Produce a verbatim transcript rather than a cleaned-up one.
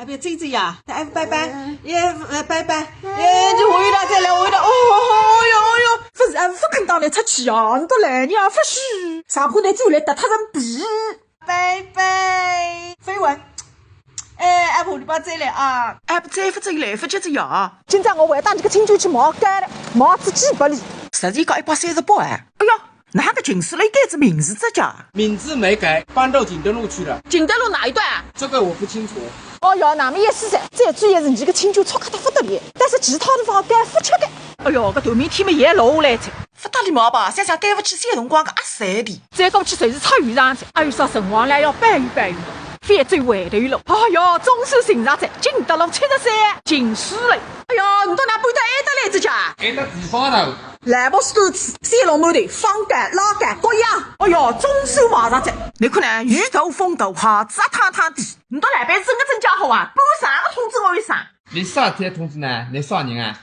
别走走呀，大家拜拜，也呃拜拜，哎，就回来再来，回来，哦哟哦哟，不是，哎，不肯当来出去啊，你都来你啊，不是，上铺台走来打他人皮，拜拜，飞吻，哎，阿婆你爸再来啊，哎，不再不再来不及这呀，今朝我还带你个亲眷去买干了，买只鸡拨你，实际讲一百三十八哎，哎呀。 哪个近视雷改只名字这家？名字没改，搬到景德路去了。景德路哪一段？这个我不清楚。哦哟，那么意思噻，最主要是你个亲眷吵得不得了，但是其他地方该不吃的。哎哟，搿头明天么也落下来噻。不搭理毛吧，想想对不起，小辰光个阿三的。再过去就是出油厂噻，还有啥辰光来要搬一搬一。反正回头路。哎哟，总算寻着噻，景德路七十三，近视雷。哎哟，你到哪搬到埃搭来这家？埃搭地方头。 来不是肚子，小笼馒头，方干、老干，各样。哎哟，总算买着噻。你看呢，雨大风大，鞋子湿塌塌的。你到老板真个真家伙啊，半夜啥个通知我一声？你啥天通知呢？你啥人啊？